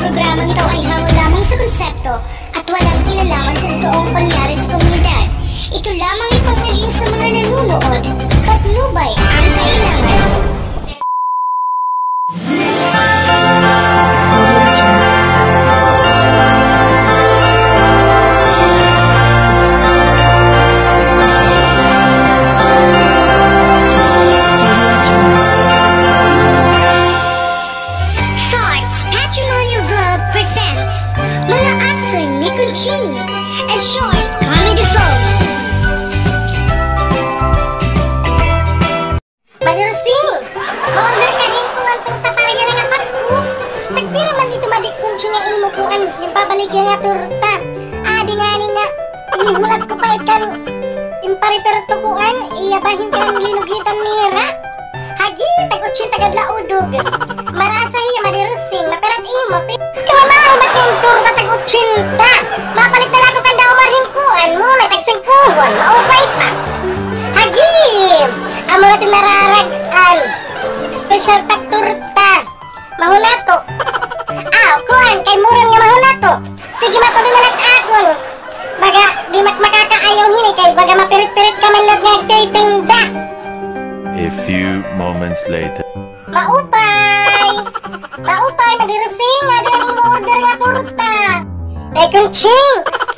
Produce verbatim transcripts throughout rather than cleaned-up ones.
Programang ito ay hango lamang sa konsepto at walang kinalaman sa totoong pangyayari sa komunidad. Ito lamang ay pang-aliw sa mga nanonood. Patnubay ang kailangan. Thoughts Patrimonial Vlog presents Mga Asoy ni Conching, a short comedy film. Madi Rosing, ma-order ka hin kuan torta para yana nga Pasko. Tagpira man ito, Madi Conching, nga imo kuan, ginpabaligya nga torta? Adi ngani nga ginhulat ko pa it kan Impariperto kuan, iya bahin kan linugitan nira. Hagi, tag-otsenta gad la udog. Marasa hiya, Madi Rosing, mapirat imo, pi-, kamamaho na kan torta tag-otsenta. Mapalit na la ako kanda Omar hin kuan, muna tag-singkuhon, maupay pa. Hagi, amo na ito nararag-an. Special tag torta. Mahunato. Aw, kuan, kay mura nga mahunato. Sige, matuloy na la ak akon. Baga, di mak-, makakaayaw hini kay baga mapirit-pirit ka man la nga nagtitinda. A few moments later. Maupay! Maupay, Madi Rosing, adi an imo order nga torta. Nay Conching,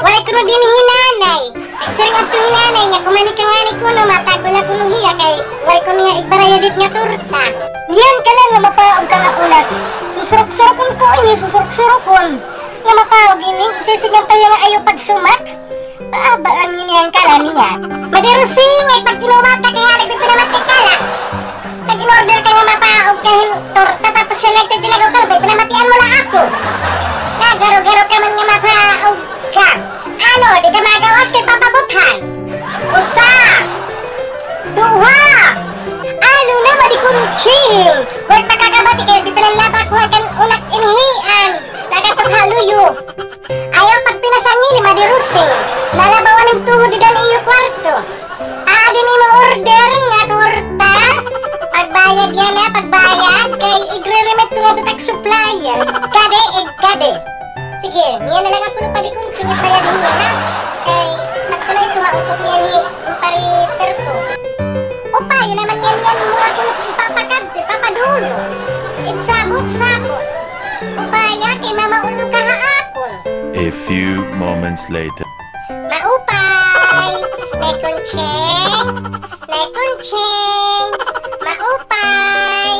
waray kuno dinhi hi nanay. Nagsiring adto hi nanay nga kumani ka ngani kuno, matago la kuno hiya kay waray kuno hiya igbarayad hit nga torta. Niyan ka la nga mapaog ka nga ulat. Susurok-surokon ko ini, susurok-surokon. Nga mapaog ini, sisigan pa hiya nga ayaw pagsumat. Paabaan niyan ka la niya. Madi Rosing, ay pag-inuwat ka kay halag may pinamati ka la. Nag-in-order ka nga mapaog ka hin torta, tapos siya nagtitinagaw ka la, pinamatian mo la ako. Nagaro-garo ka man nga mapaog ka. Ano, di ka magawas kay papabuthan? Usa. Duha. Ano na, Madi Conching? Wa pa ka kabati kay nagpipinanlaba ko kan unak inhian. Nagatok ha luyo. Ayaw pagpinasangil, Madi Rosing. Nalabawan an tuhod dida han iyo kwarto. Adi an imo order nga torta. Pagbayad yana, pagbayad. Kay igre-remit ko ngadto ha supplier. Igkadi, igkadi. Sige, niyan na la ako, Madi Conching, igbayad niya, ha? Kay sakto la ito, maupot niyan hi Impariperto. Upay, yana man nga niyan mo ako ipapakadto, ipapadulong. Igsabot-sabot. Upaya kay mamaulog ka ha akon. A few moments later. Maupay! Nay Conching! Nay Conching! Maupay!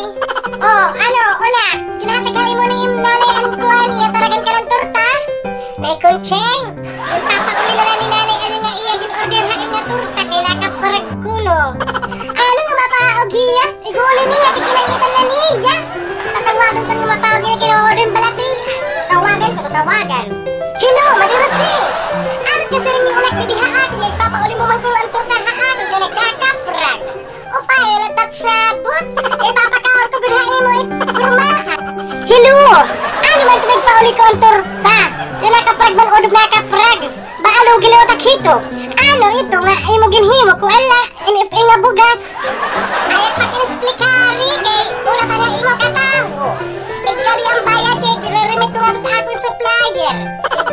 O, ano, una, ginhatag ha imo ni im nanay an kuan, iya taragan ka han torta? Nay Conching! Ipapauli na la ni nanay an nga iya gin-order ha im nga torta kay nakaparag kuno. Ano nga mapaog hiya? Iguuli niya, giginangitan na niya. Tatawagan ko nga mapaog niya, kay order bala ito. Tawagan ko, tatawagan. Hello, Madi Rosing. Ano ka siring ni unak didi ha akon, nga ipapauli mo man kuno an torta ha akon, nga nagkakaprag. Upay, latat sabot. Ipapakaon ko gud ha imo it pormahan. Hello, ano man ito nagpauli ko an torta? Nga nakaprag man, udog nakaprag. Baka lugi liwat ak hito. Ano ito nga imo ginhimo ko, ala, N F A nga bugas? Ayaw pag-inexplikari kay wala pa na imo katawo. Igkadi an bayad kay ireremit ko ngadto ha akon supplier.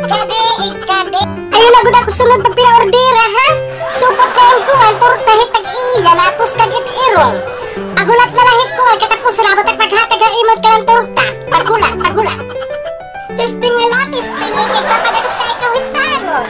Igkadi, igkadi. Ayaw na gud ako sunod pagpinaordera, ha? Supot na an kuan, torta hit tag-iya, napos kag it irong. Paghulat na la hit kuan, katapos labot ak paghatag ha imo kanan torta. Paghulat, paghulat. Testing nga la, testing, kay papadagop ka ikaw hit tanod.